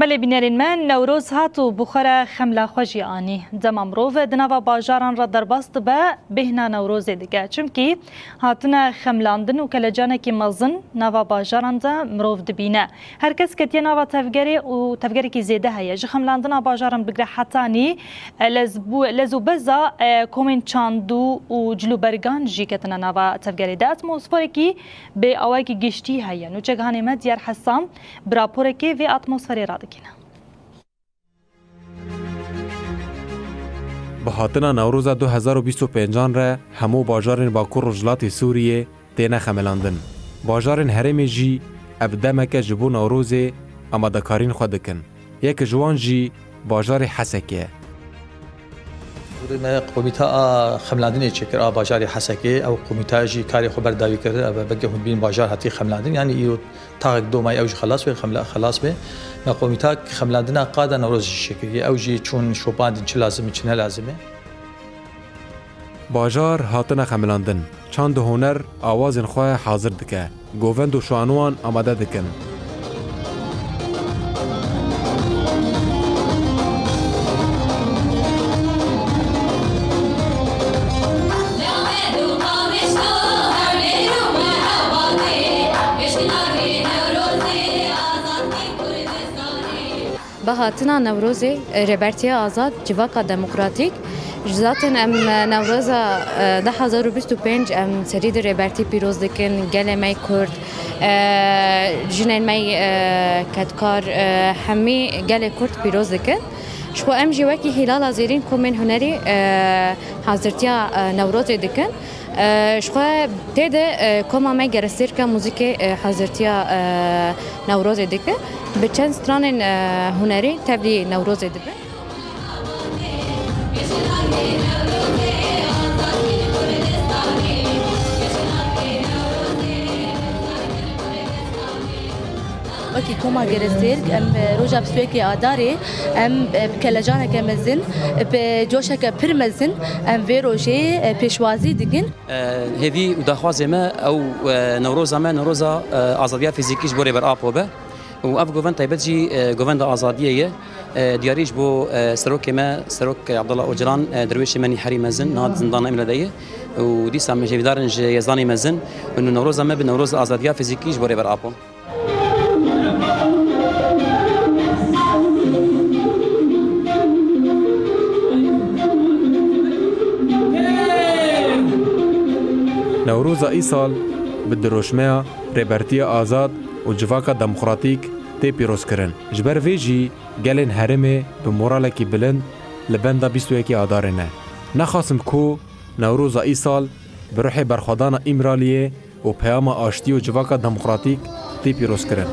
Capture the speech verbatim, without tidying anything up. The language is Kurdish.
Belê bînerên me, Newroz hat û bi xwe re xemla xwe jî anî. Dema mirov di nava bajaran re derbas dibe, bêhna Newrozê dike. Çimkî hatine xemlandin û kelecanekî mezin nava bajaran de mirov dibîne. Her kes ketiye nava tevgerê û tevgerekî zêde heye. Ji xemlandina bajaran bigre hetanî, e, lez bû-, lez û beza, e, komên çandû û cilûbergan jî ketine nava tevgerê de. Atmosferekî bê awayekî giştî heye. Nûçegihanê me Diyar Hesam bi raporekê vê atmosferê radikîne. Bi hatina Newroza du hezar û bîst û pêncan re hemû bajarên Bakur Rojhilatê Sûriyê têne xemilandin. Bajarên herêmê jî ev demeke ji bo Newrozê amadekarîn xwe dikin. Yek ji wan jî bajarê Hesekê ye. Me komîta a xemlandinê çêkir a bajarê Hesekê. Ew komîta jî karê xwe berdawî kir. Ev belkî hûn dibînin bajar hatî xemlandin. Yanî îro taxek do mayî ew jî xelas be, xemla-, xelas be. Me komîta xemlandina qada Newroz jî çêkiriye. Ew jî çûn şopandin çi lazim e, çi ne lazim e. Bajar hatine xemilandin. Çand û huner awazên xwe hazir dike. Govend û şanuwan amade dikin. Bi hatina Newrozê, e, Rêbertiya Azad, Civaka Demokratîk, ji zaten em, e, Newroza, e, du hezar û bîst û pênc em serî di Rêbertî pîroz dikin, gelê me yê Kurd, e, jinên me yê, e, kedkar, e, hemî gelê Kurd pîroz dikin. Ji xwe em jî wekî Hîlala Zêrîn komên hunerî, e, hazirtiya, e, Newrozê dikin. E, ji xwe tê de, e, koma me Gerestêrka Muzîkê, e, hazirtiya, e, Newrozê dike. Bi çend stranên, e, hunerî tevlî Newrozê dibe. Wekî koma Gerestêrk, em, e, roja bîst û yekê Adarê, em, e, bi kelecaneke mezin, bi coşeke pir mezin, em vê rojê, e, pêşwazî dikin. E, hêvî û daxwazê me ew, e, Newroza me, Newroza, e, azadiya fîzîkî ji bo Rêber Apo be. Û ev govend taybet jî, e, govenda azadiyê ye. E, diyarî ji bo, e, serokê me, Serok Abdullah Ocalan, e, derwêşê me nî herî mezin, niha di zindana Îmralê de ye. Û dîsa me jî hêvîdar in ji Yezdanê mezin. Û Newroza me bi Newroza azadiya fîzîkî ji bo Rêber Apo. Newroza îsal bi diroşmeya Rêbertiya Azad û Civaka Demokratîk tê pîrozkirin. Ji ber vê jî gelên herêmê bi moralekî bilind li benda bîst û yekê Adarê ne. Nexasim ku Newroza îsal bi ruhê berxwedana Îmraliyê û peyama aştiyê û civaka demokratîk tê pîrozkirin.